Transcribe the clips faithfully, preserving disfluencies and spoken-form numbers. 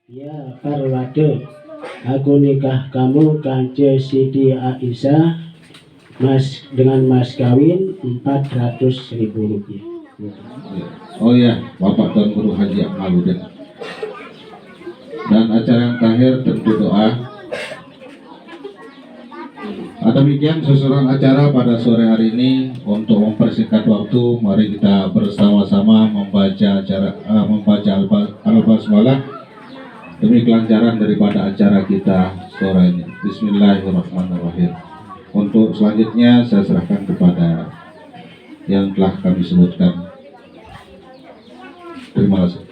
Ya, Parwade, aku nikah kamu kance Siti Aisyah, mas, dengan mas kawin empat ratus ribu rupiah. Oh ya, Bapak Tuan Guru Haji Akmaludin. Dan acara yang terakhir tentu doa. Nah, demikian susunan acara pada sore hari ini. Untuk mempersingkat waktu, mari kita bersama-sama membaca acara, eh, membaca Al-Ba-, Al-Basmalah. Demi kelancaran daripada acara kita sore ini. Bismillahirrahmanirrahim. Untuk selanjutnya saya serahkan kepada yang telah kami sebutkan. Terima kasih.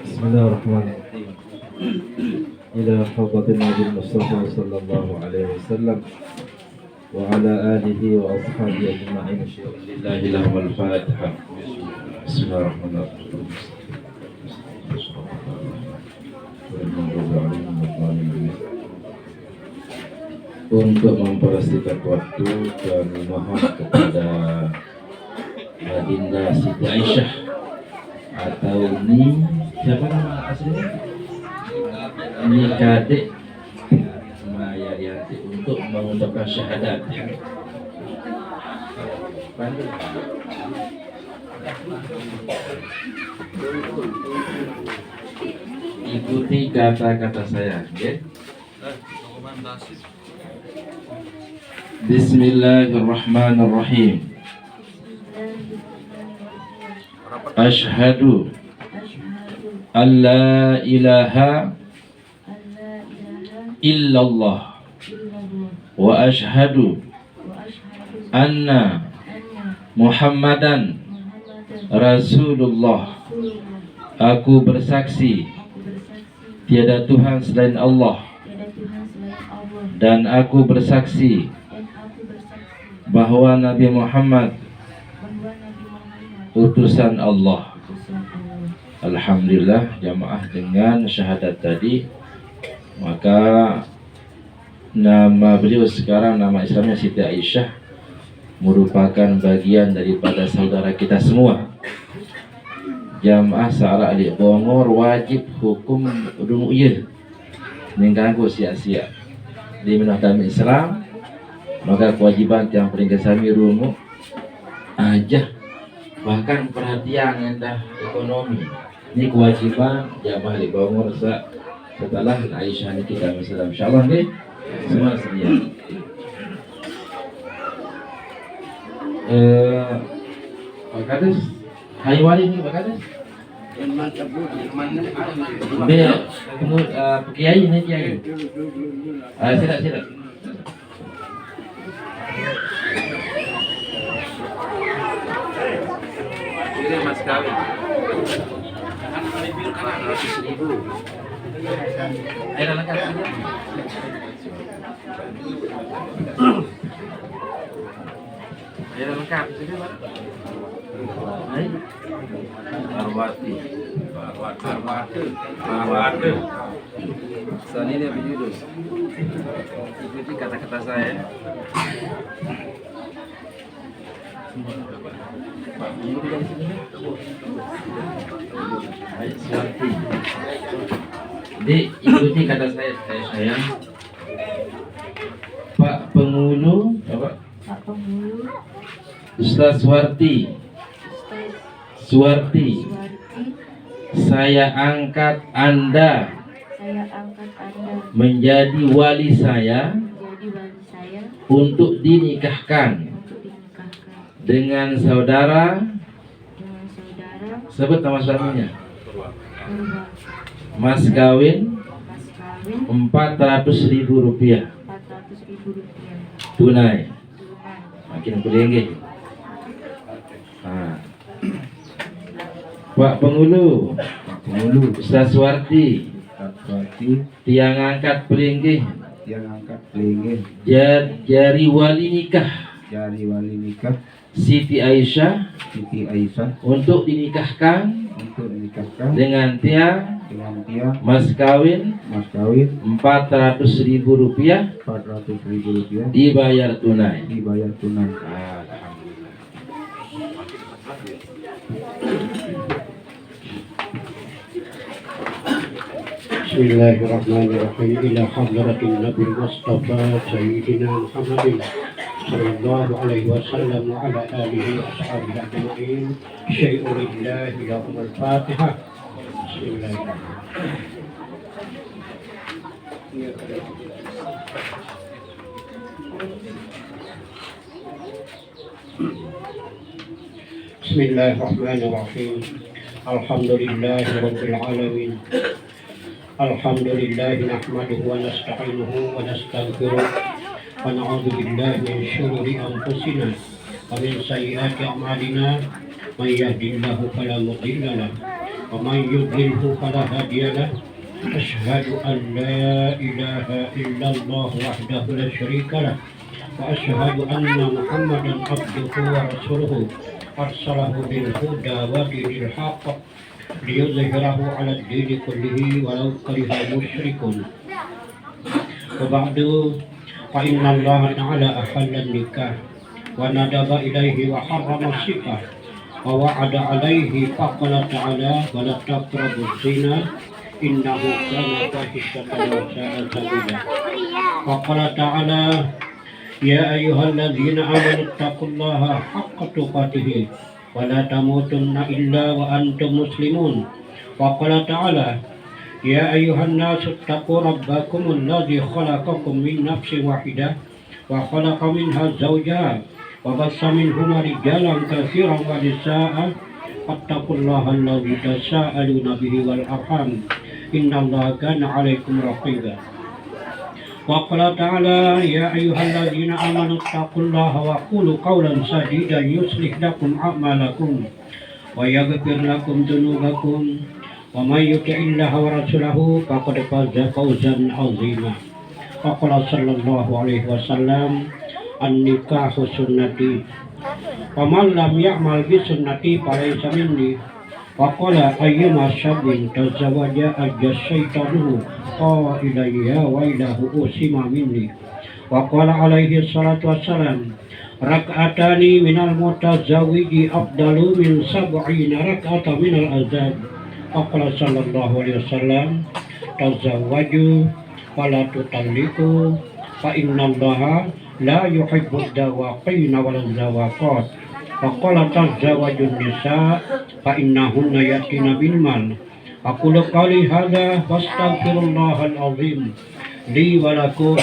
بسم الله الرحمن الرحيم. إلى حضرة النبي المصطفى صلى الله عليه وسلم وعلى آله وأصحابه أجمعين. لله لهم الفاتحة. بسم الله الرحمن الرحيم. Untuk mempersingkat waktu, kami mohon kepada Baginda Siti Aisyah atau Ni, siapa nama aslinya? Ni Kadek Maya Rianti untuk mengucapkan syahadat. Ikuti kata-kata saya, ya. Bismillahirrahmanirrahim. Asyhadu an la ilaha illallah wa asyhadu anna Muhammadan Rasulullah. Aku bersaksi tiada Tuhan selain Allah dan aku bersaksi bahwa Nabi Muhammad utusan Allah. Alhamdulillah, jamaah, dengan syahadat tadi, maka nama beliau sekarang, nama Islamnya Siti Aisyah, merupakan bagian daripada saudara kita semua. Jamaah sa'ara ali Bongor wajib hukum dungu ieu. Ning kanggo sia-sia. Di minah kami Islam, maka kewajiban tiang peringkat sami rungu aja. Bahkan perhatian endah ekonomi. Ini kewajiban jamaah di Bongor sa-, setelah Aisyah niki kami salam. Insyaallah nggih. Semua sedia. Eh, Pak Kades, hai wali ni Pak Kades. Be, eh, Pak Kiai ni Kiai. Ah, sila, sila. Ini mas kawin. Empat ratus ribu. Ayo, lengkap. Ayo, lengkap. Sini, Pak. Ayo. Parwati. Parwati. Parwati. Parwati. Sani ini apa judul? Ikuti kata-kata saya. Baik, Suwarti. Dek, ikuti kata saya, saya sayang. Pak Pengulu, Bapak? Pak Pengulu. Ustaz Suwarti. Ustaz Suwarti. Suwarti. Saya angkat Anda. Saya angkat Anda. Menjadi wali saya. Menjadi wali saya. Untuk dinikahkan. Untuk dinikahkan. Dengan saudara. Dengan saudara. Sebut nama suaminya. Purba. Mas kawin. Mas kawin. Empat ratus ribu rupiah. Empat ratus ribu rupiah. Tunai. Tunai. Makin pelinggih. Nah. Pak Pengulu. Pak Pengulu. Ustaz Suwarti. Ustaz Suwarti. Tiang angkat pelinggih. Tiang angkat pelinggih. Ja-, jari wali nikah. Jari wali nikah. Siti Aisyah. Siti Aisyah. Untuk dinikahkan. Untuk dinikahkan. Dengan tiang. Dengan tiang. Mas kawin. Mas kawin. Empat ratus ribu rupiah. Empat ratus ribu rupiah. Dibayar tunai. Dibayar tunai. Alhamdulillah. بسم الله الرحمن الرحيم. إلى حضرة النبي المصطفى سيدنا محمد صلى الله عليه وسلم وعلى آله وأصحابه أجمعين. شيء لله لهم الفاتحة. بسم الله الرحمن الرحيم. بسم الله الرحمن الرحيم. الحمد لله رب العالمين. الحمد لله نحمده ونستعينه ونستغفره ونعوذ بالله من شرور أنفسنا ومن سيئات أعمالنا. من يهد الله فلا مضل له ومن يضلله فلا هادي له. أشهد أن لا إله إلا الله وحده لا شريك له وأشهد أن محمدا عبده ورسوله أرسله بالهدى ودين الحق ليظهره على الدين كله ولو كره المشركون. وبعد، فإن الله تعالى أحل النكاح وندب إليه وحرم السفاح ووعد عليه، فقال تعالى: ولا تقربوا الزنا إنه كان فاحشة وساء سبيلا. وقال تعالى: يا أيها الذين آمنوا اتقوا الله حق تقاته ولا تموتن إلا وأنتم مسلمون. وقال تعالى: يا أيها الناس اتقوا ربكم الذي خلقكم من نفس واحدة وخلق منها زوجها وبث منهما رجالا كثيرا ونساء واتقوا الله الذي تساءلون به والأرحام إن الله كان عليكم رقيبا. وقال تعالى: يا أيها الذين آمنوا اتقوا الله وقولوا قولا سديدا يصلح لكم أعمالكم ويغفر لكم ذنوبكم ومن يطع الله ورسوله فقد فاز فوزا عظيما. وقال صلى الله عليه وسلم: النكاح سنتي ومن لم يعمل بسنتي فليس مني. وقال: أيما شاب تزوج أجى شيطانه قائلا يا ويله أوسم مني. وقال عليه الصلاة والسلام: ركعتان من المتزوج أفضل من سبعين ركعة من العذاب. وقال صلى الله عليه وسلم: تزوجوا ولا تطلقوا فإن الله لا يحب الذواقين ولا الذواقات. وقال: تزوجوا النساء فإنهن يأتين بالمال. أقول قولي هذا وأستغفر الله العظيم لي ولكم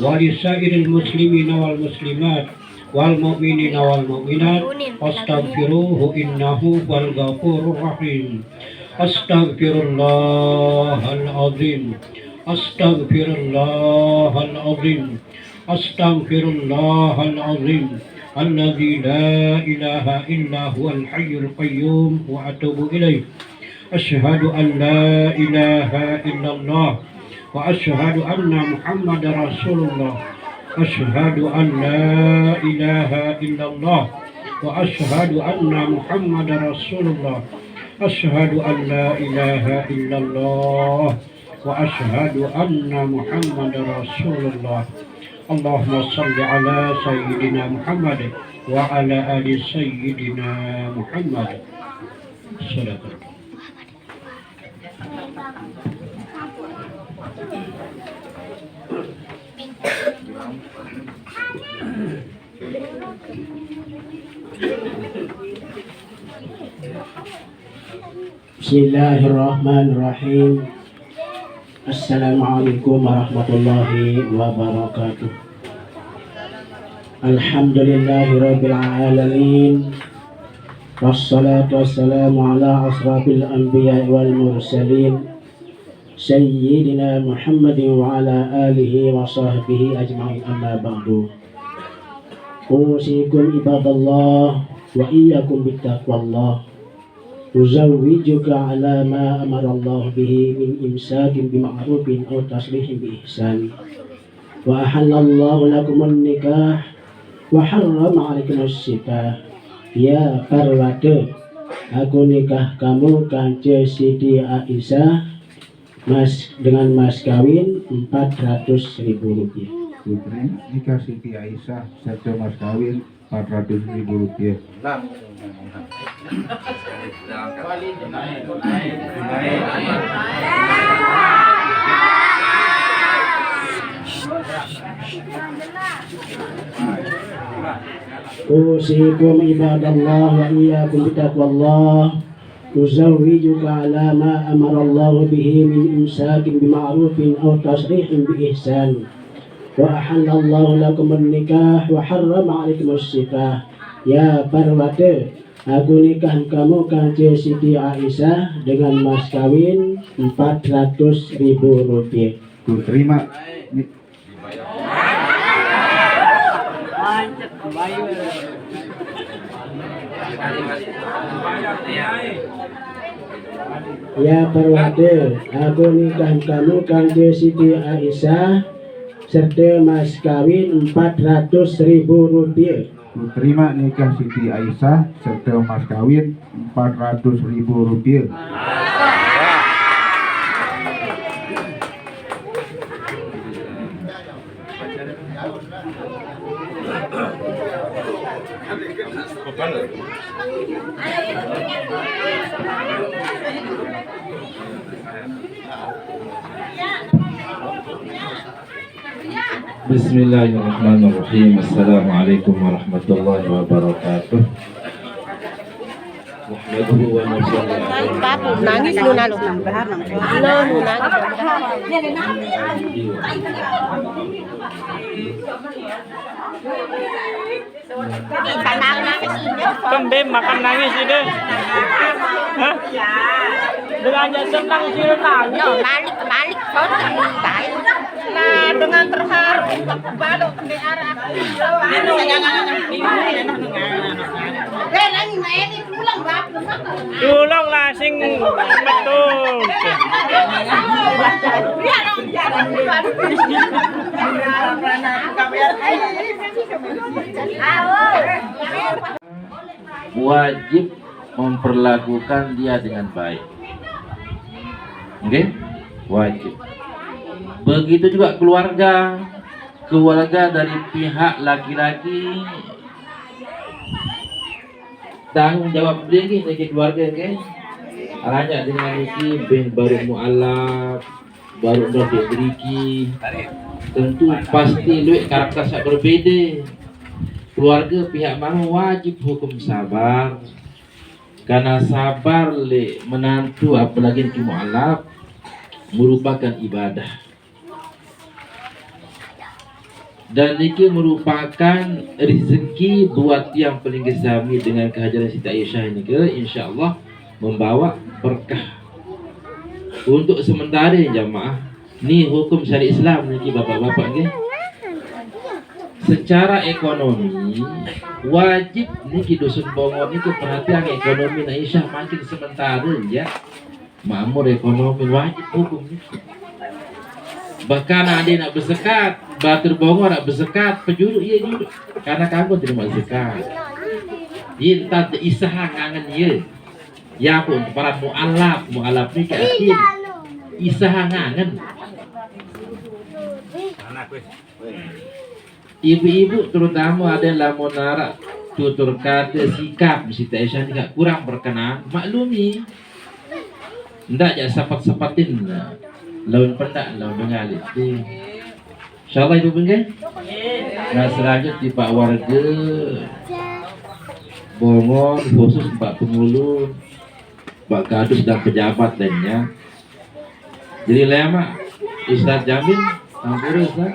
ولسائر المسلمين والمسلمات والمؤمنين والمؤمنات فاستغفروه إنه هو الغفور الرحيم. أستغفر الله العظيم. أستغفر الله العظيم. أستغفر الله العظيم الذي لا إله إلا هو الحي القيوم وأتوب إليه. أشهد أن لا إله إلا الله وأشهد أن محمدا رسول الله. أشهد أن لا إله إلا الله وأشهد أن محمدا رسول الله. أشهد أن لا إله إلا الله وأشهد أن محمدا رسول الله. اللهم صل على سيدنا محمد وعلى آل سيدنا محمد. صدق الله. بسم الله الرحمن الرحيم. السلام عليكم ورحمة الله وبركاته. الحمد لله رب العالمين. والصلاة والسلام على أشرف الأنبياء والمرسلين سيدنا محمد وعلى آله وصحبه أجمعين. أما بعد. أوصيكم عباد الله وإياكم بتقوى الله. أزوجك على ما أمر الله به من إمساك بمعروف أو تسريح بإحسان. وأحل الله لكم النكاح وحرم عليكم السفاح. Ya Parwata, aku nikah kamu kance Siti Aisyah, mas, dengan mas kawin empat ratus ribu rupiah. Putri, nikah Siti Aisyah, sarta mas kawin Empat ratus ribu rupiah. أوصيكم عباد الله وإياكم بتقوى الله. أزوجك على ما أمر الله به من إمساك بمعروف أو تسريح بإحسان. وأحل الله لكم النكاح وحرم عليكم السفاح. Ya Parwata, aku nikah kamu kance Siti Aisyah dengan mas kawin empat ratus ribu rupiah. Ku terima. Ya Parwata, aku nikah kamu kance Siti Aisyah serta mas kawin empat ratus ribu rupiah. Ku terima nikah Siti Aisyah serta mas kawin empat ratus ribu rupiah. بسم الله الرحمن الرحيم. السلام عليكم ورحمة الله وبركاته. نحمده ونصلي على Bapak nangis lu nalu. Lu nangis. Kembe makan nangis ide. Hah? Belanja senang sih nangis. Balik, balik. Nah, dengan terharu, balok ke arah. Pulang lah sing metu. Wajib memperlakukan dia dengan baik. Oke? Wajib. Begitu juga keluarga. Keluarga dari pihak laki-laki tanggung jawab dia nggih, niki keluarga nggih. Aranya dengan niki ben baru mualaf, baru ndak beriki. Tentu pasti luwih karakter sak berbeda. Keluarga pihak mama wajib hukum sabar. Karena sabar le menantu apalagi niki mualaf merupakan ibadah. Dan niki merupakan rezeki buat tiang paling sami dengan kehadiran Siti Aisyah ini ke, insya Allah membawa berkah. Untuk sementara jamaah, ni hukum syariat Islam niki bapak-bapak nggih. Secara ekonomi wajib niki dusun Bongo niki perhatian ekonomi Aisyah makin sementara ya. Makmur ekonomi wajib hukum. Bahkan ada nak bersekat, batur Bongo nak bersekat, pejulu iya juga. Karena kamu tidak mau sekat. Iya, entah isaha ngangen iya. Ya pun para mualaf, mualaf ni kayak isaha ngangen. Ibu-ibu terutama ada lamun narak tutur kata sikap mesti tak isah ni kurang berkenan, maklumi. Ndak jak sepat-sepatin lawan pendak lawan dengar. Insyaallah ibu nggih. Nah, selanjut di Pak warga Bongon khusus Pak Pengulu, Pak Kadus dan pejabat lainnya. Jadi lema Ustaz Jamil, ampura Ustaz.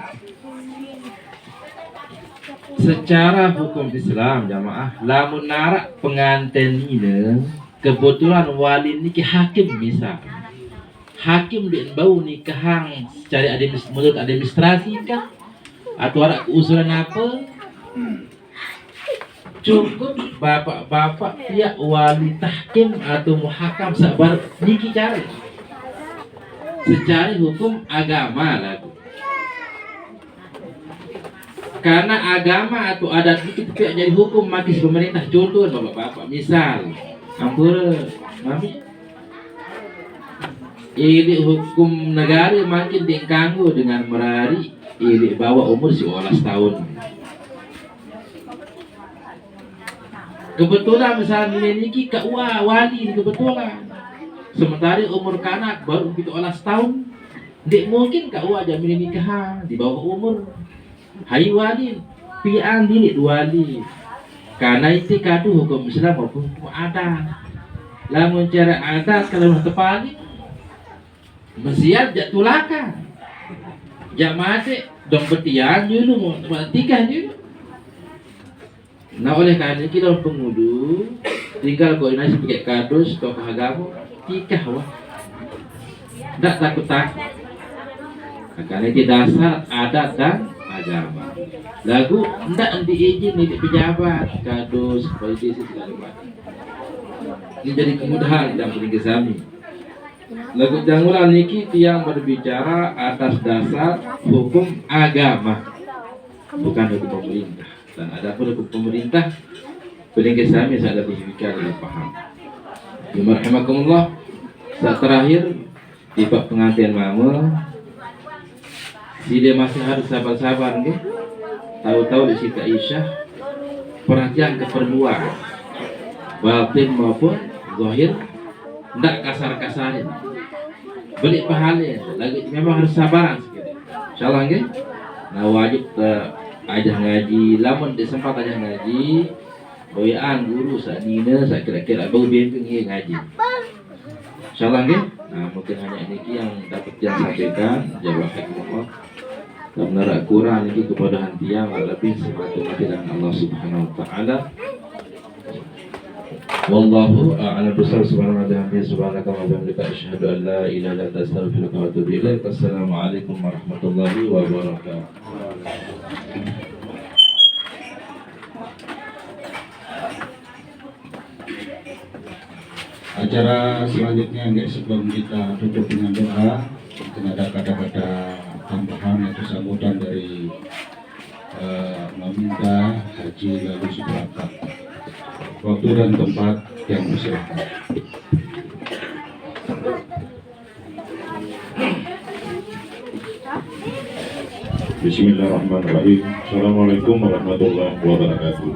Secara hukum Islam jamaah, lamun narak pengantin ini kebetulan wali niki hakim misal. Hakim dia bau nikahang secara administ menurut administrasi kah? Atau ada usulan apa? Cukup bapak-bapak pihak wali tahkim atau muhakam sabar niki cara. Secara hukum agama lagu. Karena agama atau adat itu tidak jadi hukum makis pemerintah. Contoh bapak-bapak, misal, ampura, mami, ini hukum negara makin dikanggu dengan merari, ini bawa umur sebelas tahun. Kebetulan misalnya niki kak uwa wali ni kebetulan. Sementara umur kanak baru pitu belas tahun, ndeq mungkin kak uwa jaq mele nikahan di bawah umur. Hai wali, pian diriq wali. Karena ite kadu hukum Islam maupun hukum adat. Lamun care adat kalau tepaling, mesiat jaq tulakan. Jaq mateq dong petian julu, mau tikah julu. Nah, oleh karena itu, kita pengulu tinggal koordinasi pakai kadus, tokoh agama, tikah wah. Ndak takut-takut. Nah, karena itu dasar adat dan agama. Lagu ndak diizin ini pejabat, kadus, politisi, segala macam. Ini jadi kemudahan dan peninggi sami. Lagu jangulan niki tiang berbicara atas dasar hukum agama, bukan hukum pemerintah. Dan adapun hukum pemerintah, peninggi sami saq lebih bicara lebih paham. Jemaah rahimakumullah, saq terakhir, tipaq pengantin mame, side masih harus sabar-sabar, nggih. Tahu-tahu di site Isya, perhatian keperluan, batin maupun zahir, ndak kasar-kasarin. Beli pahale, lagi memang harus sabaran sikit. Insyaallah, nggih. Nah, wajib te ajah ngaji, lamun ndeq sempat ajah ngaji, boyaqan guru saq nine, saq kira-kira bau bimbing, nggih, ngaji. Insyaallah, nggih. Nah, mungkin hanya niki yang dapat saya sampaikan. Jawab Allah. Dan menara kurang niki kepada tiang, lebih semata-mata dengan Allah Subhanahu wa taala. Wallahu a'lam bishawab. Subhanallah wa bihamdihi, subhanaka wa bihamdika, asyhadu an la ilaha illa anta, astaghfiruka wa atubu ilaik. Assalamualaikum warahmatullahi wabarakatuh. Acara selanjutnya, nggih, sebelum kita tutup dengan doa, mungkin ada kata-kata tambahan atau sambutan dari, eh, Maminta Haji Lalu Sidrap. Waktu dan tempat yang dipersilakan. Bismillahirrahmanirrahim. Assalamualaikum warahmatullahi wabarakatuh.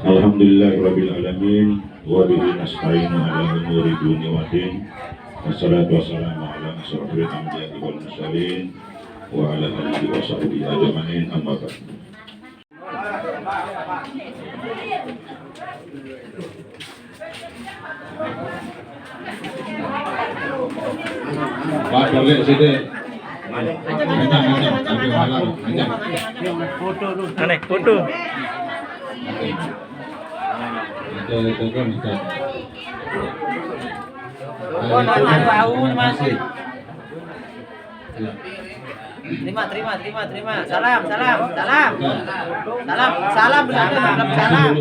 Alhamdulillahirabbil alamin, wa bihi nasta'inu ala umuri dunya waddin. Wassalatu wassalamu ala asyrafil anbiya'i wal mursalin, wa ala alihi wa sahbihi ajma'in, amma ba'd. Pak, balik sini. Panjang, panjang, sambil malam, panjang. Aneh, foto. Itu, itu kan bisa. Nah, itu kan. Terima kasih. Ya. Terima, terima, terima, terima. Salam, salam, salam. Salam, salam belum ada, belum salam.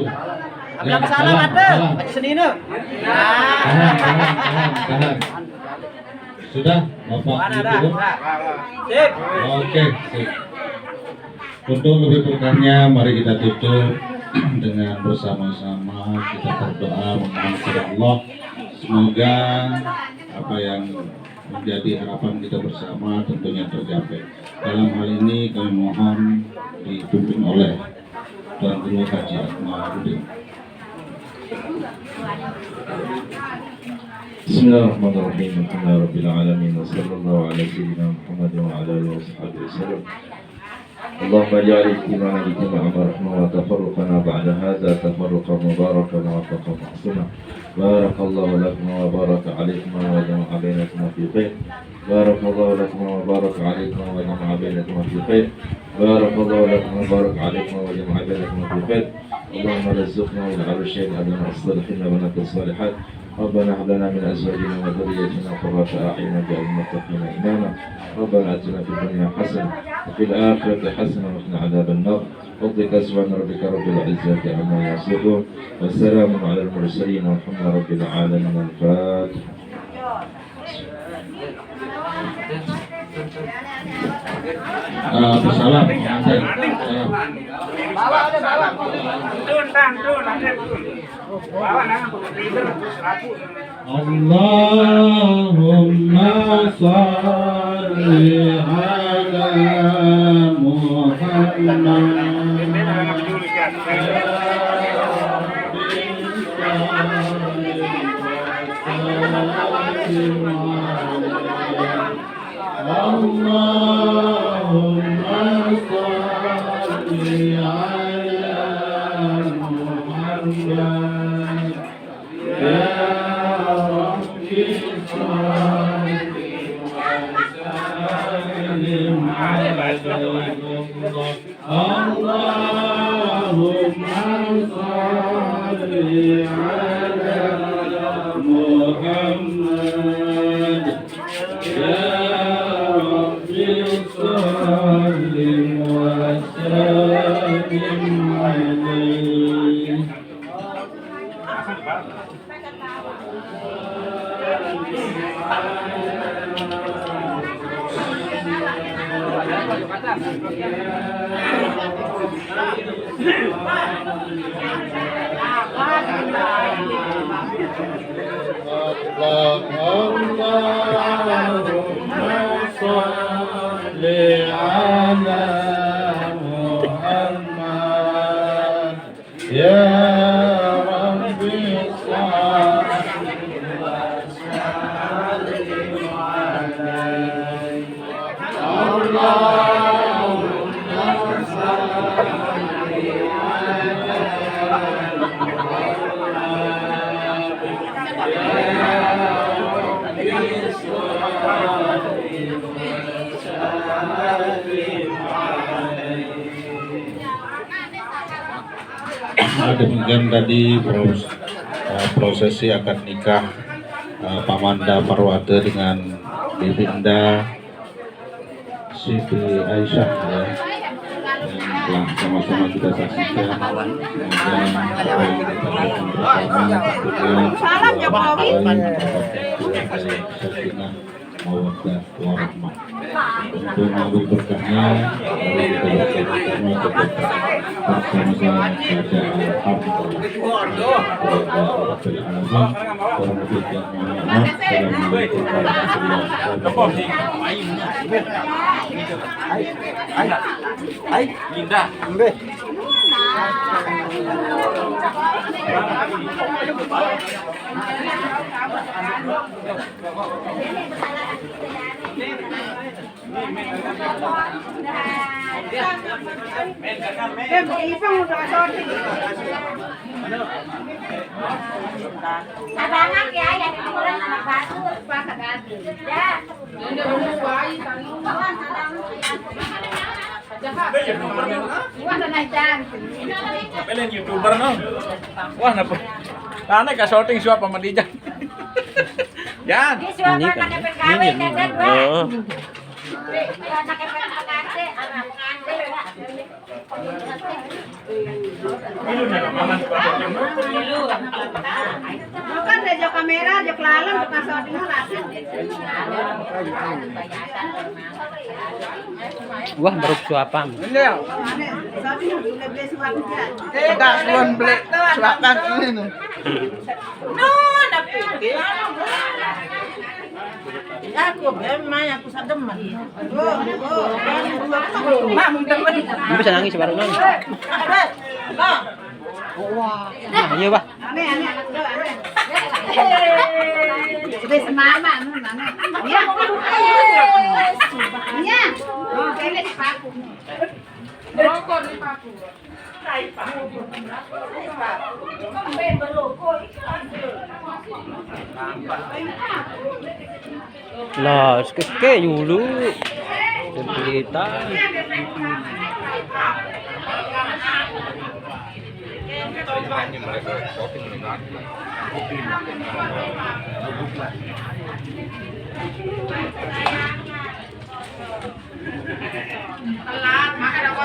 Belum salam ada. Baca sendiri tu. Tahan, tahan, tahan, tahan. Sudah, Bapak Ibu? Sip. Oke, sip. Untuk lebih berkahnya, mari kita tutup dengan bersama-sama kita berdoa memohon kepada Allah. Semoga apa yang menjadi harapan kita bersama tentunya tercapai. Dalam hal ini kami mohon dipimpin oleh Tuan Guru Haji Akmaludin. Bismillahirrahmanirrahim. Alhamdulillahirabbil alamin. Wassallallahu ala sayyidina Muhammad wa ala alihi washabihi wasallam. اللهم اجعل اجتماعنا اجتماعا مرحوما وتفرقنا بعد هذا تفرقا مباركا موفقا معصوما. بارك الله لكما وبارك عليكما وجمع بينكما في خير. بارك الله لكما وبارك عليكما وجمع بينكما في خير. بارك الله لكما وبارك عليكما وجمع بينكما في خير. اللهم ارزقنا واجعل الشيء لنا الصالحين وبنات الصالحات. ربنا هب لنا من أزواجنا وذرياتنا قرة أعين واجعلنا للمتقين إماما. ربنا آتنا في الدنيا حسنة وفي الآخرة حسنة وقنا عذاب النار. رب سبحان ربك رب العزة عما يصفون. وسلام على المرسلين والحمد لله رب العالمين. الفاتحة. Ah, salam. Salam. Allahumma salli ala Muhammad. محمد. يا رب صل وسلم عليه. اللهم صل على محمد. يا رب صل وسلم عليه. اللهم صل على محمد. يا رب صل وسلم عليه. اللهم صل على محمد. يا رب صل وسلم عليه. Nah, demikian tadi pros- eh, prosesi akad nikah, eh, Pamanda Parwata dengan Bibinda Siti Aisyah, ya, yang telah sama-sama kita saksikan. Kemudian apa yang kita lakukan bersama, kemudian salam, Jokowi. Sakinah mawaddah warahmah. Untuk mengambil berkahnya, mari kita bersama-sama tetap bersama-sama membaca Alhamdulillah. Alhamdulillah. Kurang lebih mohon maaf. Assalamualaikum warahmatullahi wabarakatuh. Linda. Sabangan ya, yang kurang anak bagus. Ya. Wah, naik dan. Pelen YouTuber no. Wah, napa? Tane ka shooting suap sama Dijan. Jan. Ini suap ini kan, pakai P K W ini, dan ini. Oh. Pakai P K W, anak pengantin, anak pengantin. Bukan deh, jok kamera, jok lalang, jok kasih. Wah, baru suapan. Enggak, belum beli suapan ini. No, tapi aku memang aku sademen. Nah, mun demen. Bisa nangis baru nangis. Wah. Nah, iya, Bah. Ane, ane, anak lu, ane. Sudah semama, anu, ane. Iya. Iya. Oh, ini sepatu. Rokok di paku. Lah, sekeke dulu. Cerita.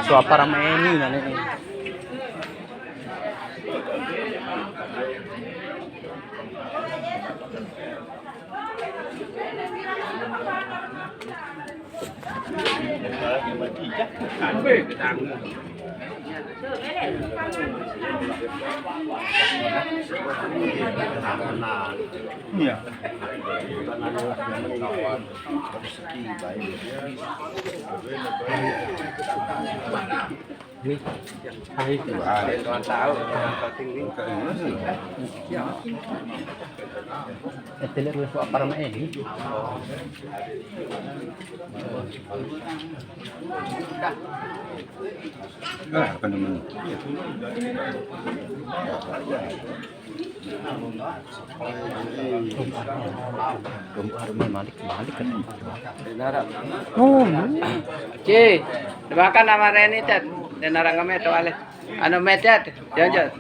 Suapa rame ini, nah, ini. Iya. Hai. Wah. Tahu, tahu tinggi. Eh, teler lu apa nama ini? Nah, apa namanya? Malik, Malik kan. Oh, ci, dimakan sama Reni, Tet. Dan orang ngemet tuh, Ale. Anu, met, Tet. Jangan, jangan.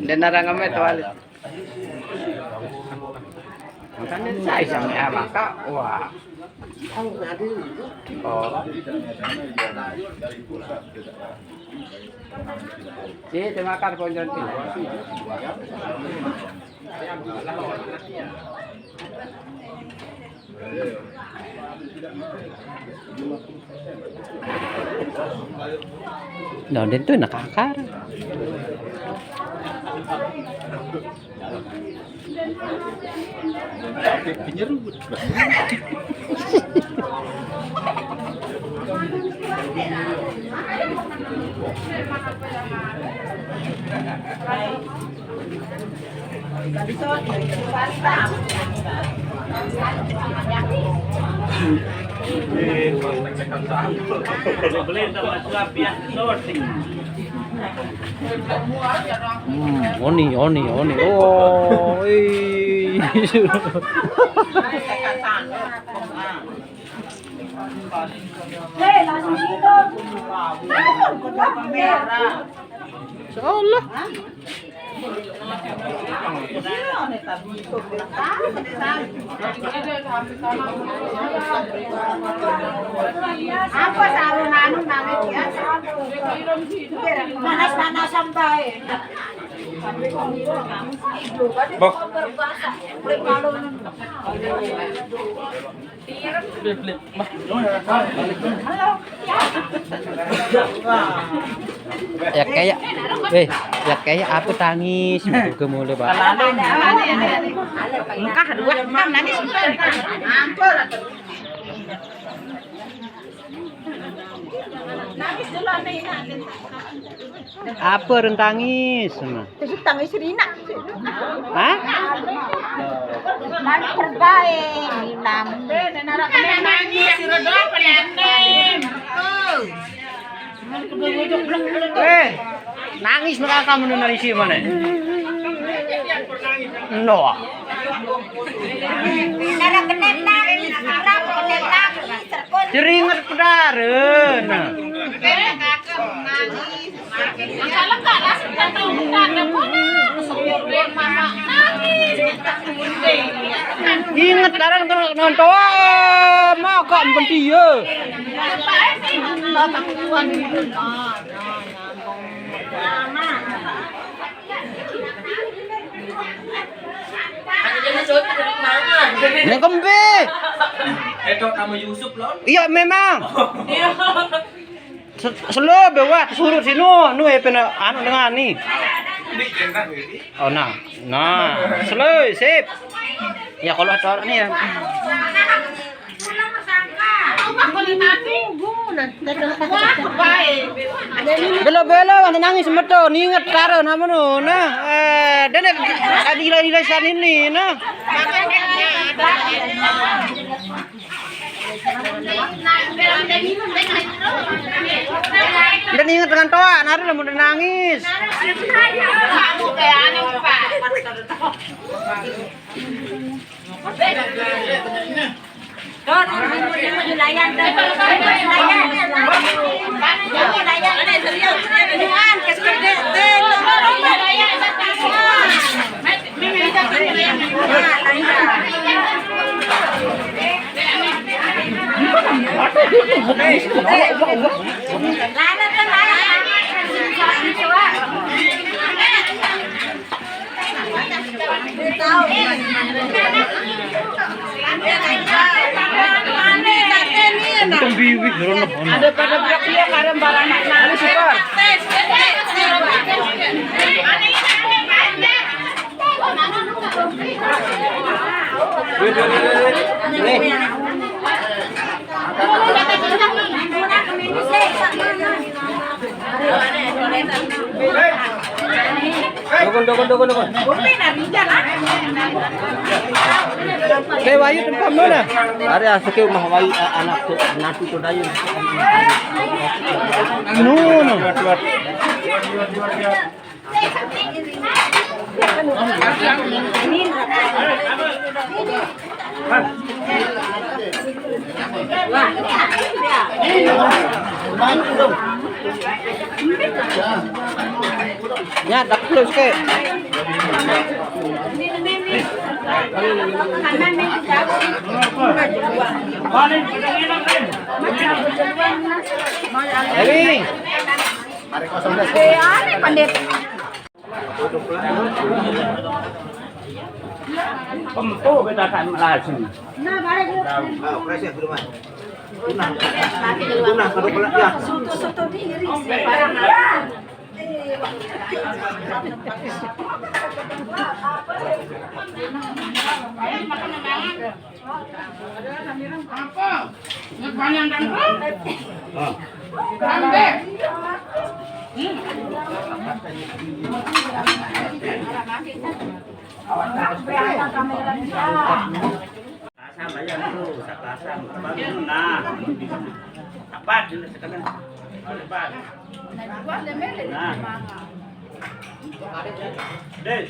Dan orang ngemet tuh, Ale. Makanya saya sama ya, maka, wah. Oh. Ci, dimakan ponjon, ci. Nah, dan tuh nak akar. Penyerut. Hmm, oni, oni, oni. Oh, ih. Hei, langsung situ. Insya Allah. Apa sarung anu namanya dia? Panas-panas sampai. Bok. Ya kayak, eh, ya kayak apa tangis? Buka mulu, Pak. Engkah dua, kan nangis. Nangis dulu, Nek. Apa rentangis, nah? Terus tangis Rina. Hah? Nangis terbaik, Rina. Nangis, Rina. Eh, nangis mereka menurut isi mana? No. Cara bener nangis, cara bener nangis, terus. Jeringet pedaren. Inget sekarang terus nonton. Wah, mau kok mben dia. Ini kembe. Itu kamu Yusuf loh. Iya memang. Iya. Se-, selo be wah surut sinu, nu e pena anu dengan ni. Oh, nah. Nah, selo, sip. Ya, kalau ada orang ni ya. Belo-belo wah nangis metu, ninget karo nama nu. Nah, eh, dene adila-adila sanini, nah. Udah inget dengan toa, nari udah mau nangis. Ada pada berak dia karena barang anak. Ini super. Nih. Dukun, dukun, dukun, dukun. Oke, Wahyu tempam mana? Ada asik mah Wahyu, eh, anak tu, nanti tu dayun. No, no. Ya, tak plus ke. Jadi, eh, aneh, Pandit. Pempo beda kan lazim. Nah, balik dulu. Nah, presnya ke rumah. Tunah. Tunah, kalau pernah, ya. Soto-soto diri, sembarang. Apa? Banyak dan Pasang bayar tu, tak pasang. Apa? Nah. Apa dulu sekarang? Apa? Nah. Deh.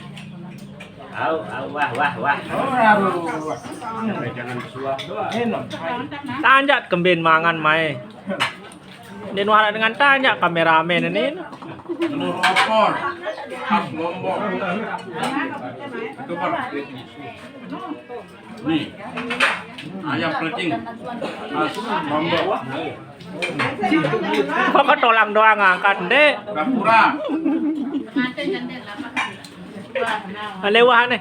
Au, au, wah, wah, wah. Jangan suap doang. Tanjak kembin mangan mae. Ini nuara dengan tanya kameramen ini. Telur opor khas Lombok. Itu kan. Nih. Ayam pelecing khas Lombok. Kok ketolang doang angkat, Dek? Gapura. Lewah nih.